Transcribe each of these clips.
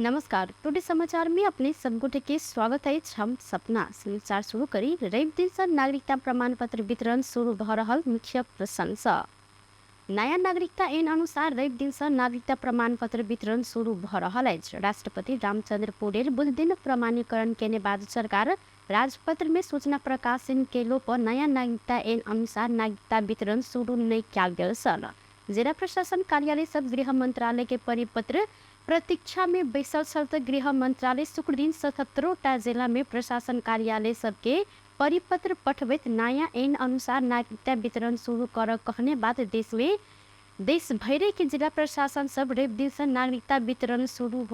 नमस्कार, टुडे समाचार में अपने सब गोटे के स्वागत अछि। हम सपना समाचार शुरू करी। रवि दिन से नागरिकता प्रमाण पत्र वितरण शुरू भ रहल मुख्य प्रसंग सँ। नया नागरिकता ऐन अनुसार रवि दिन से नागरिकता प्रमाण पत्र वितरण शुरू भ रहल अछि। राष्ट्रपति रामचंद्र पौडेल बुध दिन प्रमाणीकरण केने बाद सरकार राजपत्र में सूचना प्रकाशन केलो पर नया नागरिकता ऐन अनुसार नागरिकता वितरण शुरू नहीं कयल गेल छल। जिला प्रशासन कार्यालय सब गृह मंत्रालय के परिपत्र प्रतीक्षा में बैसल छल त गृह मंत्रालय शुक्र दिन 77टा जिला में प्रशासन कार्यालय सबके परिपत्र पठबैत नया ऐन अनुसार नागरिकता वितरण शुरू कर कहने बात देश में देश भरि के जिला प्रशासन सब रवि दिन से नागरिकता वितरण शुरू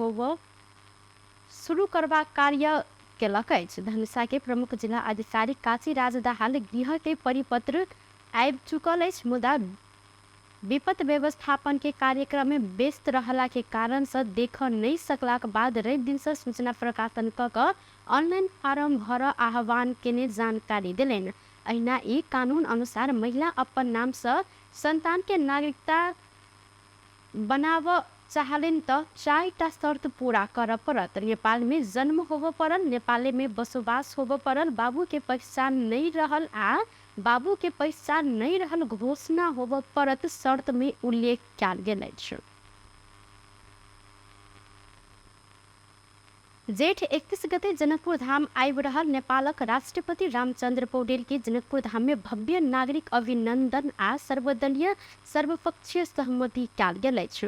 करबाक कार्य केलक अछि। धनुषा के प्रमुख जिला अधिकारी काशी राज दाहाल गृह के परिपत्र आबि चुकल अछि, मुदा विपद व्यवस्थापन के कार्यक्रम में व्यस्त रहला के कारण से देख नहीं सकला के बाद रवि दिन से सूचना प्रकाशन क क ऑनलाइन फार्म भर आह्वान केने जानकारी देलनि। अहिना ई कानून अनुसार महिला अपन नाम से संतान के नागरिकता बनाव चाहलनि त 4टा शर्त पूरा कर पड़त। नेपाल में जन्म होब पड़ल, नेपाले में बसोबास होब पड़ल, बाबू के पहचान नहीं रहल आ बाबू के पहचान नहीं रहल घोषणा होब पड़त शर्त में उल्लेख कयल गेल अछि। जेठ 31 गते जनकपुर धाम आबि रहल नेपालक राष्ट्रपति रामचंद्र पौडेल के जनकपुर धाम में भव्य नागरिक अभिनंदन आ सर्वदलीय सर्वपक्षीय सहमति कयल गेल अछि।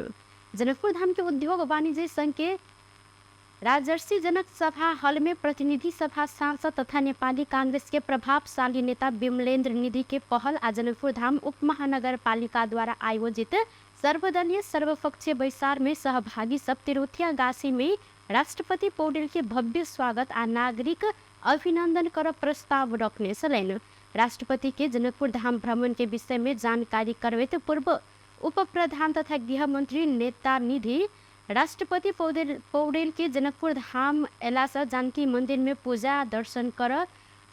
जनकपुर धाम के उद्योग वाणिज्य संघ के राजर्षि जनक सभा हल में प्रतिनिधि सभा सांसद तथा नेपाली कांग्रेस के प्रभावशाली नेता विमलेन्द्र निधि के पहल आ जनकपुर धाम उप महानगरपालिका द्वारा आयोजित सर्वदलीय सर्वपक्षीय बैसार में सहभागी सब तिरहुतिया गाछी में राष्ट्रपति पौडेल के भव्य स्वागत आ नागरिक अभिनंदन कर प्रस्ताव रखने छलनि। राष्ट्रपति के जनकपुर धाम भ्रमण के विषय में जानकारी करबैत पूर्व उप प्रधान तथा गृह मंत्री नेता निधि राष्ट्रपति पौडेल के जनकपुर धाम अयला से जानकी मंदिर में पूजा दर्शन कर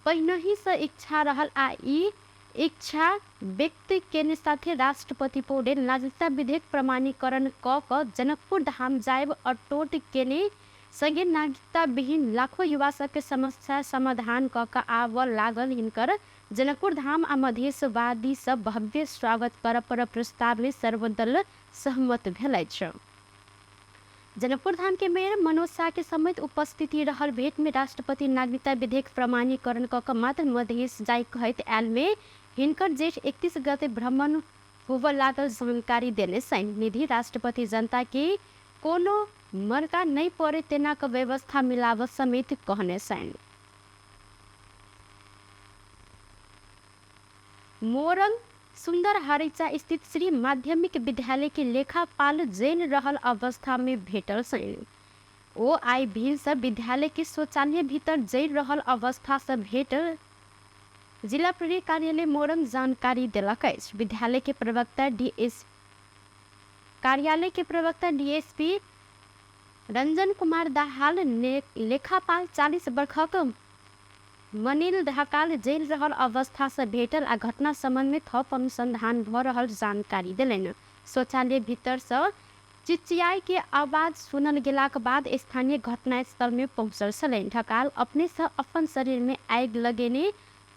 पहिनहि से इच्छा रहल आ ई इच्छा व्यक्त केने साथे राष्ट्रपति पौडेल नागरिकता विधेयक प्रमाणीकरण क क जनकपुर धाम जायब अटोट केने संगे नागरिकता विहीन लाखों युवा सबके समस्या समाधान क क आबऽ लागल हिनकर जनकपुर धाम आ मधेशवादी सब भव्य स्वागत कर पर प्रस्ताव में सर्वदल सहमत भेल अछि। जनकपुर धाम के मेयर मनोज शाह के समेत उपस्थिति रहल भेंट में राष्ट्रपति नागरिकता विधेयक प्रमाणीकरण क क मात्र मधेश जाय कहैत आयल में हिनकर जेठ 31 गते भ्रमण होबऽ लागल जानकारी देने छनि। निधि राष्ट्रपति जनता के कोनो मरका नहीं पड़े तेना क व्यवस्था मिलाव समेत कहने छनि। मोरंग सुंदर हरिचा स्थित श्री माध्यमिक विद्यालय के लेखापाल जैन रहल अवस्था में भेटल छनि। ओ आइ भिनसर विद्यालय के शौचालय भीतर जैन रहल अवस्था से भेटल जिला प्रहरी कार्यालय मोरंग जानकारी देलक अछि। विद्यालय के प्रवक्ता डीएस कार्यालय के प्रवक्ता डीएसपी रंजन कुमार दाहाल लेखापाल 40 वर्षक मनिल ढकाल जेल रहल अवस्था से भेटल आ घटना संबंध में थप अनुसंधान भ रहल जानकारी देलनि। शौचालय भीतर से चिचियाई के आवाज सुनल गेलाक बाद स्थानीय घटनास्थल में पहुंचल छलनि। ढकाल अपने से अपन शरीर में आगि लगेने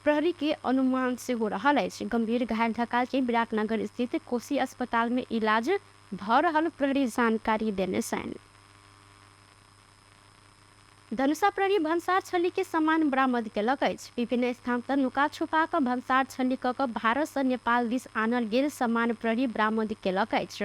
प्रहरी के अनुमान सेहो रहल अछि। गंभीर घायल ढकाल के विराटनगर स्थित कोशी अस्पताल में इलाज भ रहल प्रहरी जानकारी देने छनि। धनुषा प्रहरी भन्सार छली के सामान बरामद केलक अछि। विभिन्न स्थान पर नुका छुपा क भन्सार छली क क भारत से नेपाल दिस आनल गेल सामान प्रहरी बरामद केलक अछि।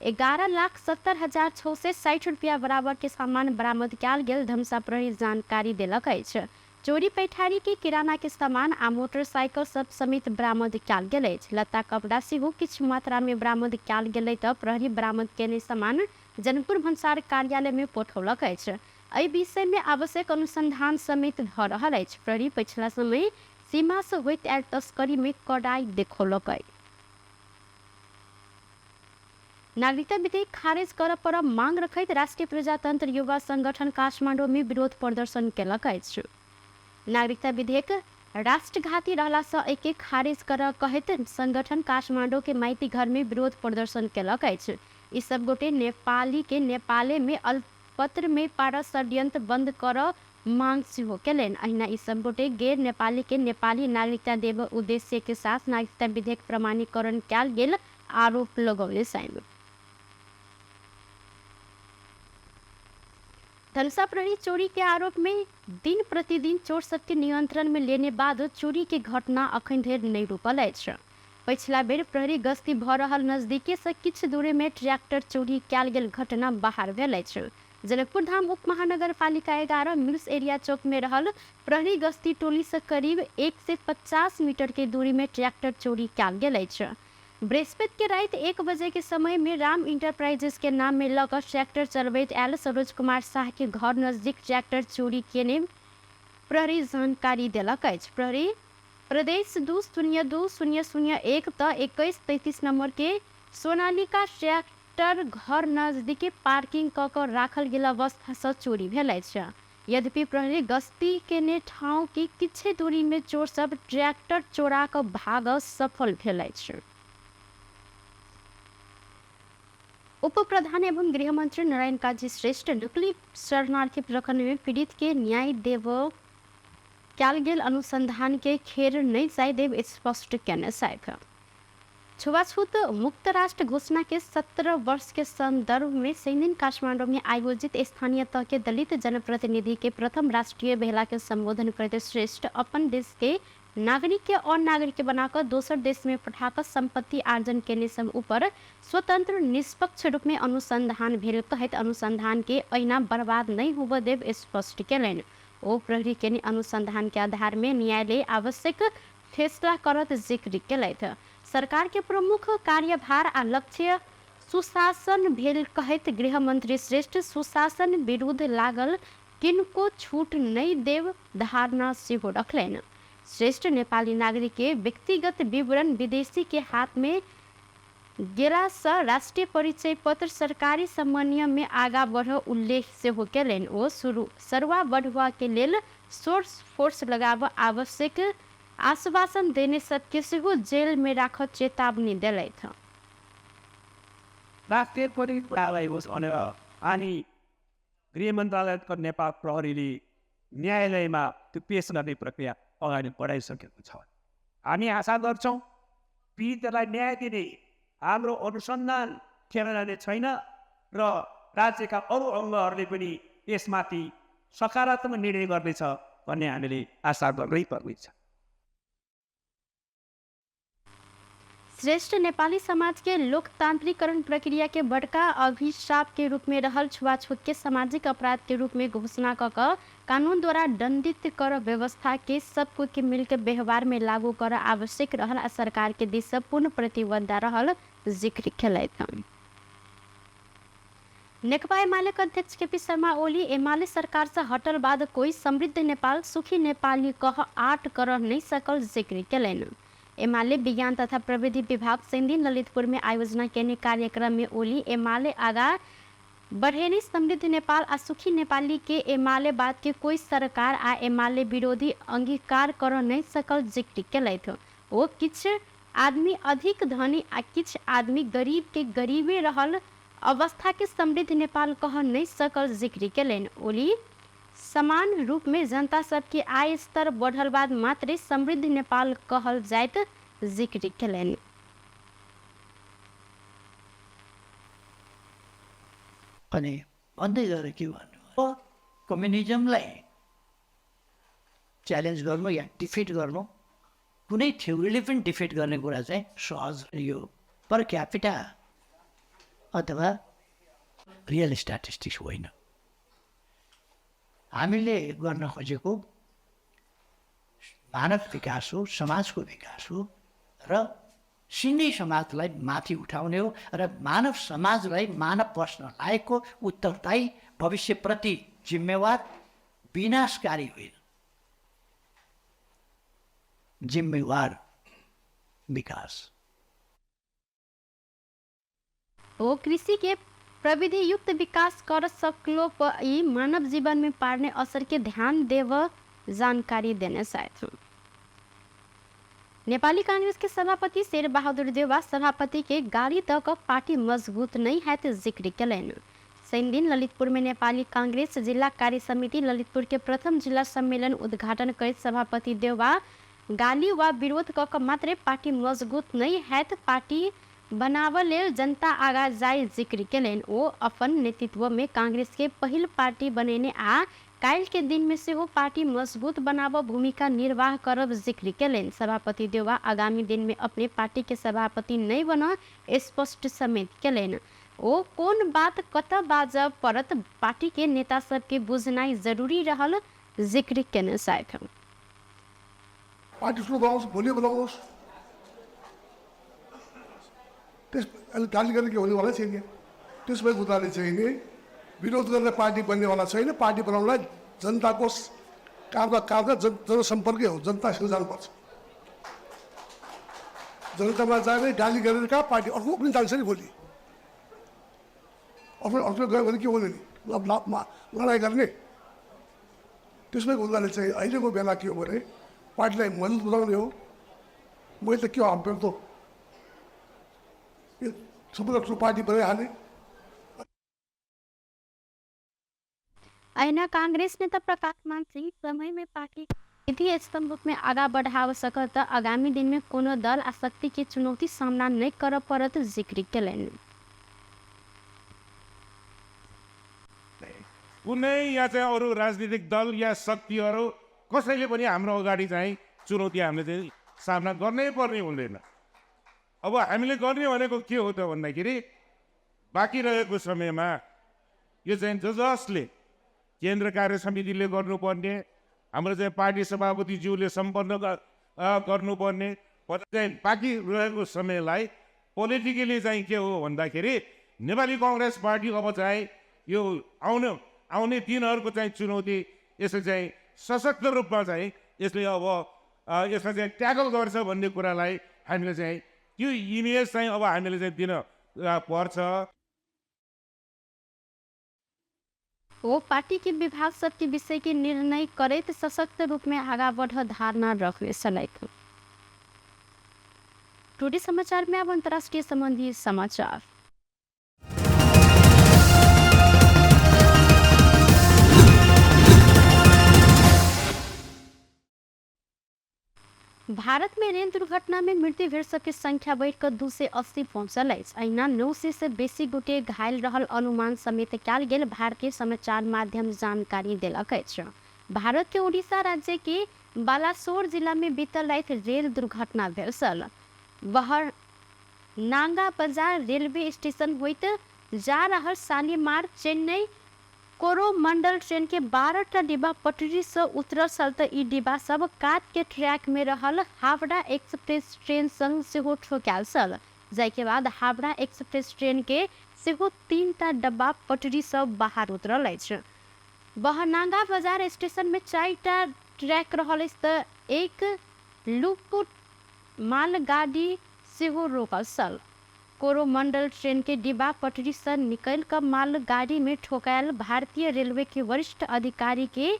11,70,660 रुपया बराबर के सामान बरामद कयल गेल धनुषा प्रहरी जानकारी देलक अछि। चोरी पैठारी के किराना के सामान आ मोटरसाइकिल सब समेत बरामद कयल गेल अछि। लत्ता कपड़ा सेहो किछु मात्रा में बरामद कयल गेलै त प्रहरी बरामद केने सामान जनकपुर भन्सार कार्यालय में पठौलक अछि। एहि विषय में आवश्यक अनुसंधान समेत भ रहल अछि। प्रहरी पछिला समय सीमा से होइत आयल तस्करी में कड़ाई देखौलक अछि। नागरिकता विधेयक खारिज करऽ पर मांग रखैत राष्ट्रीय प्रजातंत्र युवा संगठन काठमाडौँ में विरोध प्रदर्शन केलक अछि। नागरिकता विधेयक राष्ट्रघाती रहला सँ एके खारिज करऽ कहैत संगठन काठमाडौँ के माइती घर में विरोध प्रदर्शन केलक अछि। ई सब गोटे नेपाली के नेपाले में पत्र में पार षड्यंत्र बंद कर मांग सेहो केलनि। अहिना ई सब गोटे गैर नेपाली के नेपाली नागरिकता देब उद्देश्य के साथ नागरिकता विधेयक प्रमाणीकरण कयल गेल आरोप लगौने छनि। धनुषा प्रहरी चोरी के आरोप में दिन प्रतिदिन चोर सबके नियंत्रण में लेने बाद चोरी के घटना अखन धरि नहि रुकल अछि। पछिला बेर प्रहरी गश्ती भऽ रहल नजदीके से किछु दूरी में ट्रैक्टर चोरी कयल गेल घटना बाहर भेल अछि। जनकपुर धाम उप महानगरपालिका 11 मिल्स एरिया चौक में रहल प्रहरी गश्ती टोली से करीब 150 मीटर के दूरी में ट्रैक्टर चोरी कयल गेल अछि। बृहस्पति के राति 1 बजे के समय में राम इंटरप्राइजेस के नाम में लऽ कऽ ट्रैक्टर चलबैत आयल सरोज कुमार शाह के घर नजदीक ट्रैक्टर चोरी केने प्रहरी जानकारी देलक अछि। प्रहरी प्रदेश 2 0 2 0 0 1 त 21 33 नंबर के सोनालिका ट्रैक्टर घर नजदीके पार्किंग कऽ कऽ राखल गेल अवस्था से चोरी भेल अछि। यद्यपि प्रहरी गश्ती केने ठाउँ के किछे दूरी में चोर सब ट्रैक्टर चोरा कऽ भागऽ सफल भेल अछि। उप प्रधान एवं गृहमंत्री नारायण काजी श्रेष्ठ नकली शरणार्थी प्रकरण में पीड़ित के न्याय देव कयल गेल अनुसंधान के खेर नहि जाय देव स्पष्ट केने छथि। छुआछूत मुक्त राष्ट्र घोषणा के 17 वर्ष के संदर्भ में शनिदिन काठमांडू में आयोजित स्थानीय तह के दलित जनप्रतिनिधि के प्रथम राष्ट्रीय भेला के संबोधन करते श्रेष्ठ अपन देश के नागरिक के अनागरिक बनाकर दोसर देश में पठाकर संपत्ति आर्जन केने सब ऊपर स्वतंत्र निष्पक्ष रूप में अनुसंधान भेल कहैत अनुसंधान के अहिना बर्बाद नहीं होबऽ देव स्पष्ट केलनि। ओ प्रहरी केने अनुसंधान के आधार में न्यायालय आवश्यक फैसला करत जिक्र केलथि। सरकार के प्रमुख कार्यभार आ लक्ष्य सुशासन भेल कहैत गृहमंत्री श्रेष्ठ सुशासन विरुद्ध लागल किनको छूट नहि देव धारणा सेहो रखलनि। श्रेष्ठ नेपाली नागरिक के व्यक्तिगत विवरण विदेशी के हाथ में गेला सँ राष्ट्रीय परिचय पत्र सरकारी समन्वय में आगा बढ़ उल्लेख सेहो केलनि। ओ सरुआ बढ़ुआ के लेल सोर्स फोर्स लगाब आवश्यक आश्वासन देने सबके सेहो जेल में राख चेतावनी देलथि। राष्ट्रिय परिचय होस् भनेर अनि गृह मन्त्रालयको नेपाल प्रहरीले न्यायालयमा त्यो पेश गर्ने प्रक्रिया अगाडि बढाइसकेको छ। हामी आशा गर्छौँ पीडितलाई न्याय दिने हाम्रो अनुसन्धान खेर जाने छैन र राज्यका अरू अङ्गहरूले पनि यसमाथि सकारात्मक निर्णय गर्नेछ भन्ने हामीले आशा गर्नै पर्नेछ। श्रेष्ठ नेपाली समाज के लोकतांत्रिकरण प्रक्रिया के बड़का अभिशाप के रूप में रहल छुआछूत के सामाजिक अपराध के रूप में घोषणा क कऽ कानून द्वारा दंडित कर व्यवस्था के सबको के मिलके व्यवहार में लागू कर आवश्यक रहल आ सरकार के दिस से पूर्ण प्रतिबद्धता रहल जिक्र केलथि। नेकपा एमाले के अध्यक्ष केपी शर्मा ओली एमाले सरकार से हटल बाद कोई समृद्ध नेपाल सुखी नेपाली कह आट कर नहीं सकल जिक्र केलनि। एमाले विज्ञान तथा प्रविधि विभाग सिंधी ललितपुर में आयोजना केने कार्यक्रम में ओली एमाले आगा बढ़ेनी समृद्ध नेपाल आ सुखी नेपाली के एमाले बाद के कोई सरकार आ एमाले विरोधी अंगीकार कर नहीं सकल जिक्र केलथि। ओ किछ आदमी अधिक धनी आ किछ आदमी गरीब के गरीबे रहल अवस्था के समृद्ध नेपाल कह नहीं सकल जिक्र केलनि। ओली समान रूप में जनता सबके आय स्तर बढ़ल बाद मात्रे समृद्ध नेपाल कहल जाइत जिक्र केलनि। अनि भन्दै गएर के भन्नु, कम्युनिजमलाई च्यालेन्ज गर्नु या डिफिट गर्नु कुनै थ्योरीले पनि डिफिट गर्ने कुरा चाहिँ सहज यो पर क्यापिटा अथवा रियल स्ट्याटिस्टिक्स होइन। हामीले गर्न खोजेको मानव विकास हो, समाजको विकास हो र सिँगै समाजलाई माथि उठाउने हो र मानव समाजलाई मानव बस्न लायकको उत्तरदायी भविष्यप्रति जिम्मेवार विनाशकारी होइन, जिम्मेवार विकास हो। कृषि के प्रविधि युक्त विकास कर सकलो पर मानव जीवन में पार्ने असर के ध्यान देव जानकारी देने साथ। नेपाली कांग्रेस के सभापति शेरबहादुर देउवा सभापति के गाली the क पार्टी मजबूत नहीं है तो जिक्र केलनि। शनिदिन ललितपुर में नेपाली कांग्रेस जिला कार्य समिति ललितपुर के प्रथम जिला सम्मेलन उद्घाटन करैत सभापति देउवा गाली वा विरोध क के मात्रै पार्टी मजबूत नहीं हैत, पार्टी बनाव लेल जनता आगा जाय जिक्र केलनि। ओ अपन नेतृत्व में कांग्रेस के पहिल पार्टी बनेने आ काल्हि के दिन में सेहो पार्टी मजबूत बनाव भूमिका निर्वाह करब जिक्र केलनि। सभापति देउवा आगामी दिन में अपने पार्टी के सभापति नहीं बन स्पष्ट समेत केलनि। ओ कोन बात कतऽ बाजब पड़त पार्टी के नेता सबके बुझनाइ जरूरी रहल जिक्र केने छथि। पार्टी ठुलो बनाउनुहोस्, भोलि बनाउनुहोस्, त्यस अहिले गाली गर्ने के हुनेवाला छैन। त्यस भएको हुनाले चाहिँ नि विरोध गरेर पार्टी बन्नेवाला छैन। पार्टी बनाउनलाई जनताको काँधमा काँध जनसम्पर्कै हो, जनतासँग जानुपर्छ। जनतामा जाने गाली गरेर कहाँ पार्टी अर्को पनि जान्छ नि, भोलि अर्को अर्को गयो भने के हुने नि, लडाइँ गर्ने। त्यसो भएको हुनाले चाहिँ अहिलेको बेला के हो भने पार्टीलाई मजबुत बनाउने हो। मैले त के हो, हाम्रो त यो सबैभन्दा ठुलो पार्टी बनाइहालेँ। अहिना कांग्रेस नेता प्रकाश मान सिंह समय में पार्टी यदि स्तंभ रूप में आगा बढ़ाव सकत त आगामी दिन में कोनो दल आ शक्ति के चुनौती सामना नहीं करऽ पड़त जिक्र केलनि। कुनै या चाहिँ अरू राजनीतिक दल या शक्तिहरू कसैले पनि हाम्रो अगाडि चाहिँ चुनौती हामीले चाहिँ सामना गर्नै पर्ने हुँदैन। अब हामीले गर्ने भनेको के हो त भन्दाखेरि बाँकी रहेको समयमा यो चाहिँ जसले केन्द्र कार्य समितिले गर्नुपर्ने, हाम्रो चाहिँ पार्टी सभापतिज्यूले सम्पन्न गर्नुपर्ने चाहिँ बाँकी रहेको समयलाई पोलिटिकली चाहिँ के हो भन्दाखेरि नेपाली कङ्ग्रेस पार्टी अब चाहिँ यो आउने दिनहरूको चाहिँ चुनौती यसले चाहिँ सशक्त रूपमा चाहिँ यसले अब यसलाई चाहिँ ट्याकल गर्छ भन्ने कुरालाई हामीले चाहिँ त्यो इमेज चाहिँ अब हामीले चाहिँ दिन पर्छ। वो पार्टी के विभाग सबके विषय के निर्णय करैत सशक्त रूप में आगा बढ़ धारणा रखने छलथि। टुडे समाचार में अब अंतर्राष्ट्रीय संबंधी समाचार। भारत में रेल दुर्घटना में मृत्यु भेल सबके संख्या बढ़िकऽ 280 पहुँचल अछि। अहिना 900 से बेसी गोटे घायल रहल अनुमान समेत कयल गेल भारतीय समाचार माध्यम जानकारी देलक अछि। भारत के उड़ीसा राज्य के बालासोर जिला में बीतल राति रेल दुर्घटना भेल छल। बहर नांगा बाजार रेलवे स्टेशन होइत जा रहल शालीमार चेन्नई कोरोमंडल ट्रेन के 12टा डिब्बा पटरी से उतरल छल त ई डिब्बा सब कात के ट्रैक में रहल हावड़ा एक्सप्रेस ट्रेन संग सेहो ठोकायल छल, जाहिके बाद हावड़ा एक्सप्रेस ट्रेन के सेहो 3टा डब्बा पटरी से बाहर उतरल अछि। बहनांगा बाजार स्टेशन में 4टा ट्रैक रहल अछि त एक लूप मालगाड़ी सेहो रोकल छल। कोरोमंडल ट्रेन के डिब्बा पटरी से निकल कर मालगाड़ी में ठोकायल भारतीय रेलवे के वरिष्ठ अधिकारी के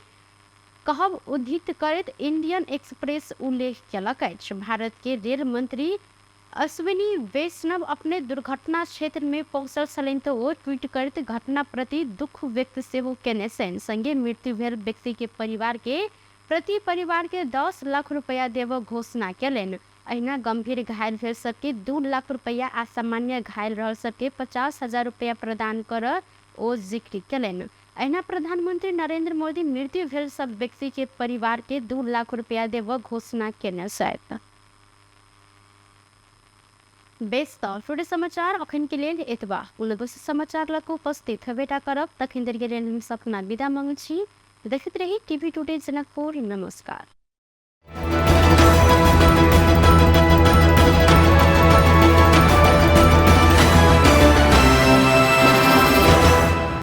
कहब उद्धृत करैत इंडियन एक्सप्रेस उल्लेख केलक अछि। भारत के रेल मंत्री अश्विनी वैष्णव अपने दुर्घटना क्षेत्र में पहुँचल छलनि त ओ ट्वीट करैत घटना प्रति दुख व्यक्त सेहो केने छनि। संगे मृत्यु भेल व्यक्ति के परिवार के प्रति परिवार के 10 लाख रुपया देबऽ घोषणा केलनि। अहिना गंभीर घायल भेल सबके 2 लाख रुपया आ सामान्य घायल रहल सबके 50,000 रुपया प्रदान कर ओ जिक्र केलनि। अहिना प्रधानमंत्री नरेंद्र मोदी मृत्यु भेल सब व्यक्ति के परिवार के 2 लाख रुपया देबऽ घोषणा केने छथि। बेस त टुडे समाचार अखन के लेल एतबा। पुनः दोसर समाचार लऽ कऽ उपस्थित हेबेटा करब, तखन देर के लेल हम सपना विदा मांगै छी। देखैत रही टीवी टुडे जनकपुर। नमस्कार।